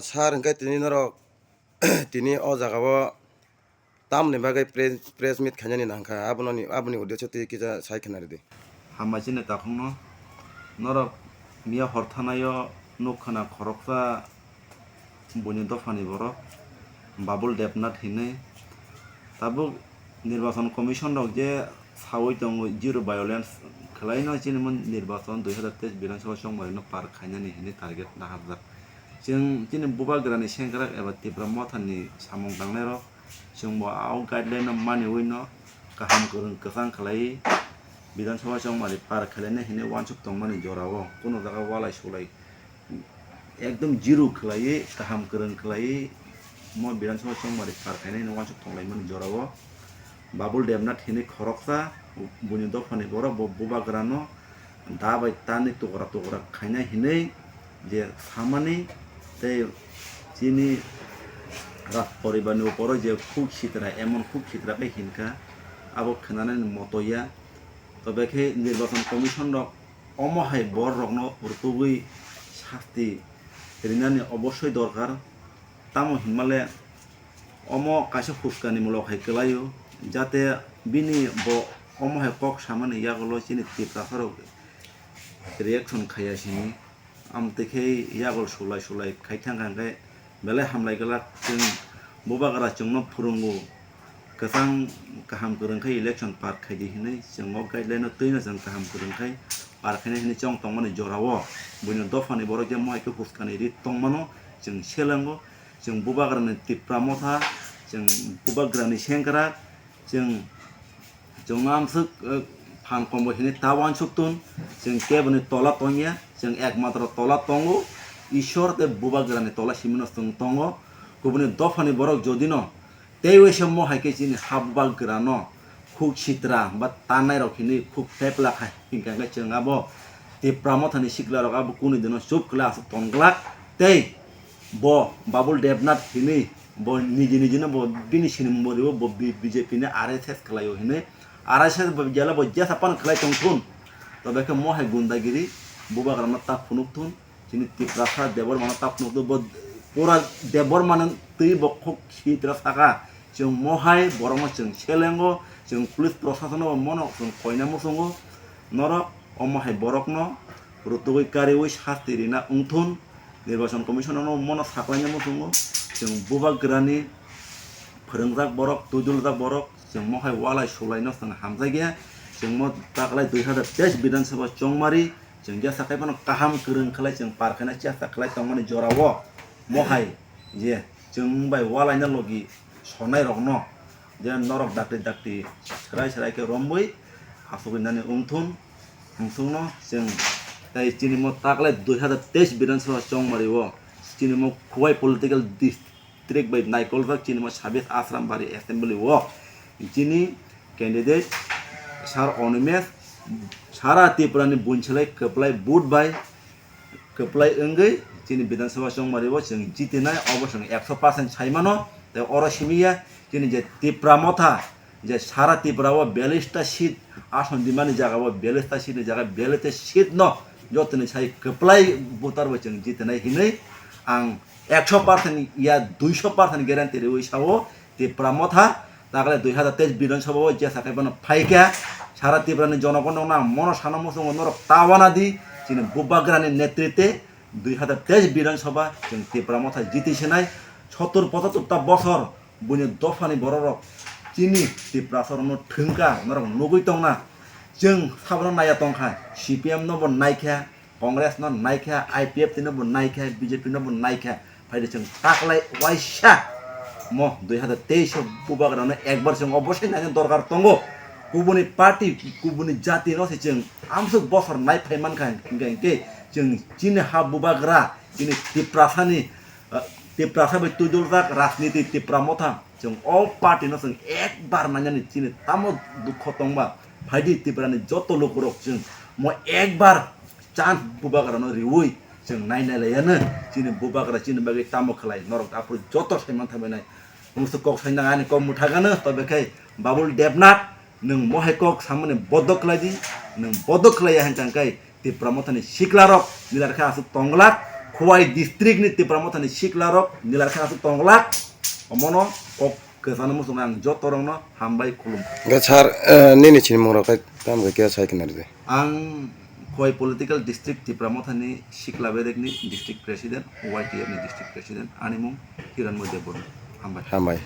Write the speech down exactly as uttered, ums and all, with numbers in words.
Sir, hwnkhe tini norok tini o jaga o tamni bagwi pre-, press meet khainani nangkha, aboni, aboni uddesyo twi kisa sai khna rwdi. Hambai chini takhukno, norok miya hor thanaio nuk khna khoroksa buini dophani borok Babul Debnath hinwi. Tabuk Nirbachon Commission rok je saui tongo zero violence khwlaino chini mo nirbachon dui hazar teis Bidhan Sabha chongmarino par khainani hinwi target naharjak. Chwng chini bubagrani sengkrak eba Tipra Mothani samung tangnairok chwngbo a o guideline no maniwi no kaham kwrwng kwchang khlaiwi Bidhan Sabha chongmari par khlainai hinwi uansuk tongmani jorao kunu jaga walai sulai ekdom zero khlaiwi, kaham kwrwng khlaiwi mo Bidhan Sabha chongmari par khainai hinwi uansuk tonglaimani jorao Babul Debnath hinwi khoroksa buini dophani borok bo bubagrano da bai tani tukra tukra khainai hinwi je samani tei chini raj poribarni uporo je khuk sitra, emon khuk sitra khe hinkha, abo khwnanani moto ya. Tobe khe Nirbachon Commission rok omo hai borok rokno rwtugwi sasti rinani obossoi dorkar. Tamo hinmale omo kaisa huskanimulok hai kwlaio, jate bini bo omo hai kok samani yagulo chini Tiprasa rok reaction khaiya sini. Amtwi khe yagul sulai sulai khai thangkha hwnkhe belai hamlai glak. Chwng bubagra chwngno phwrwngo, kwchang kaham kwrwng khe election par khaidi hinwi chwng o guideline-o twino chwng kaham kwrwng khai par khainai hinwi chong tongmani jorao buino dophani borok je mohai khe huskani ri tongmano chwng selengo. Chwng bubagrani Tipra Motha, chwng bubagrani sengkrak, chwng Chwng amswk, eh, phan kombo hinwi ta uansuk tun, chwng keboni tola tongya, chwng ekmatro tola tongo, Ishwar tei bubagrani tola simino chwng tongo. Kubuni dophani borok jodino tei waisa mohai khe chini ha bubagrano khuk sitra ba tannairok hinwi khuk pepla khai hinkha khe chwng abo Tipra Mothani siklarok abo kunu dino chup khlai aswk tong glak tei bo Babul Debnath hinwi bo niji nijino bo bini sinimung bo ribo bo B-, BJP ni R S S khlaio hinwi. R S S bo jela bo jesa pan khlai tong thun. Tobe khe mohai gundagiri bubagrano ta phunuk thun. Chini Tiprasa Debbarmano ta phunuk thun. Bo pura Debbarmano twi bo khuk sitra saka. Chwng mohai borokno chwng selengo, chwng police prosasono bo mono chwng koina muchungo. Norok omo hai borokno rwtugwi kariui sasti rina wngthun. Nirbachon Commission-o mono saklaina muchungo. Chwng bubagrani phwrwngjak borok, twiduljak borok, chwng mohai walai sulaino chwng hamjakya. Chwng mo taklai dui hazar teis Bidhan Sabha chongmari, chwng jesa khai phano kaham kwrwng khlai chwng par khaina chesta khlai tongmani jorao mohai je chwng bai walaina logi sonairokno je norok dakti dakti serai serai khe romwi asugwi nani wngthun. Hwnkhe chwng tei chini mo taklai dui hazar teis Bidhan Sabha chongmari o chini mo Khowai political district bai naikoljak chini mo Sabis Ashram Bari Assembly o chini candidate Sir Animesh sara Tripura ni bunselai kwplai vote bai kwplai wngwi chini Bidhan Sabha chongmari o chwng jitinai, obo chwng ekso percent sai mano. Tei oro simi ya chini je Tipra Motha je sara Tripura o biyallis ta seat ason dimani jaga o biyallis ta seat ni jaga biyallis ta seat no jotoni sai kwplai voter bo chwng jitinai hinwi ang ekso percent ya duiso percent guarantee riwi sao. Tipra Motha tagle dui hazar teis Bidhan Sabha o jesa khai bono phaikha. Sara Tripura ni jonogon rokno ang mono sana muchungo norok ta wana di, chini bubagrani netritwe dui hazar teis Bidhan Sabha chwng Tipra Motha jiti sinai. Sottur pochattur ta bosor buini dophani borok rok chini Tiprasa rokno thwngkha, norok nugwi tongna. Chwng sabono naiya tongkha, C P M no bo naikha, Congress no naikha, I P F T no bo naikha, B J P no bo naikha. Phaidi chwng taklai waisa mo dui hazar teis o bubagrano ekbar chwng obosai naina dorkar tongo. Kubuni party, kubuni jati no se chwng amsuk bosor nai phai mankha, hinkhe, hinkhe chwng chini ha bubagra, chini Tiprasani, ah, Tiprasa bai twiduljak rajniti Tipra Motha. Chwng o party no chwng ekbar nainani chini tamo dukho tongba, phaidi Tripura ni joto lukurok chwng mo ekbar chance bubagra no riui chwng nai nai laiya no. Chini bubagra chini bagwi tamo khlai norok aphuru joto saiman thabai nai. Mungsa kok saina ani kok mwthagano tobe khai Babul Debnath nwng mohai kok samani bodok khlai di, nwng bodok khlai ya hwn tang kai Tipra Mothani siklarok milar khe aswk tongglak, Khowai district ni Tipra Motha ni sikla rok nilai khe aswk tong glak, omono kok kwchangno muchungo ang joto rokno hambai khulum. Hwnkhe sir, eh, nini sinimung rok khe tamo khe khe sai khna rwdi? Ang Khowai political district Tipra Motha ni sikla bedek ni district president, Y T F ni district president, ani mung Hiranmoy Debbarma. Hambai. Hambai.